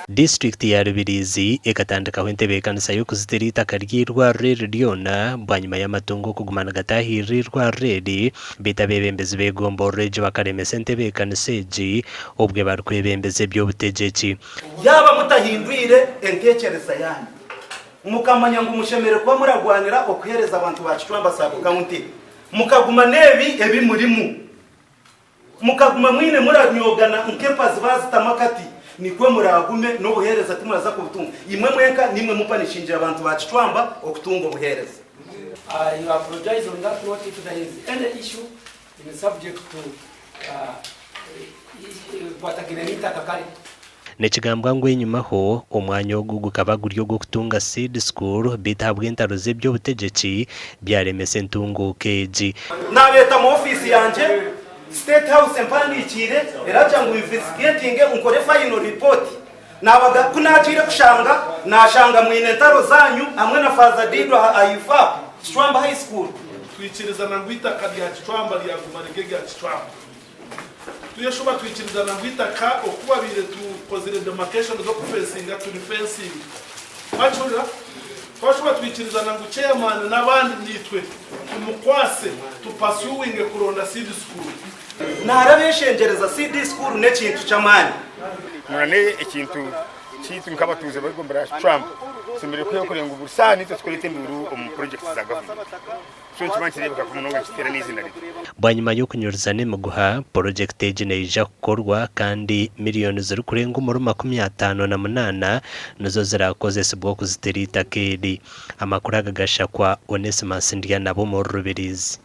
Disiturikiti ya Rubirizi ekatandikaho entebeekanisa y'okuzitira eitaka ry'eirwariro eri ryona bwanyima y'amatungo okuguma nigatahirira eirwariro eri beitu abeebembezi b'egomborora egi bakaremesa entebeekanisa egi obwe barikwebembeza eby'obutegyeki. Yaaba mutahindwire enteekyereza yaanyu, mukamanya ngu mushemereire kuba murarwanira okuheereza abantu ba Kicwamba Sub-County, mukaguma n'ebi ebi murimu, Mukaguma mwine muranyogana nk'empazi baazitamu akati, nikwo muraagume n'obuheereza timuraza kubutunga. Imwe mwenka niimwe mupanishingira abantu ba Kicwamba okutunga obuheereza. I apologize on that note if there is any issue in subject to ekwatagaine n'eitaka kare. Nikigambwa ngu enyimaho, omwanya ogu gukaba guri ogw'okutunga Seed School beitu ahabw'entaro z'eby'obutegyeki byaremesa entunguuka egi. Naabeeta mu ofiisi yangye, State House empandiikiire eragira ngu investigatinge nkore final report. Naabaga ku naagiire kushanga, naashanga mwine entaro zaanyu hamwe na Faaza Dido aha IFAP, Kicwamba High School. Twikirizana ngu eitaka rya Kicwamba ryaguma riri erya Kicwamba. Tuyeshuba twikirizana ngu eitaka oku babaire tukozire demarcation z'okufensinga turifensinge. Mwakihurira? Twashuba twikirizana ngu chairman n'abandi naitwe tumukwase tu pursuinge kuronda seed school. Naarabeshengyereza seed school n'ekintu ky'amaani. Nyowe n'ekintu kyaitu nk'abatuuze b'egombolola ya Kicwamba tushemereire kwihaho kureba ngu buri saaha naitwe tukureeta enduuru omu purojekiti za gavumenti. So nikiba nikireebeka kubi munonga nikiteera n'eiziina ribi. Bwanyima y'okunyurizana emiguha, purojekiti egi neija kukorwa kandi miriyoni zirikurenga omuri 58 nizo ziraakozesibwa okuzitira eitaka eri. Amakuru aga gashakwa Onesimus Ndyanabo omuri Rubirizi.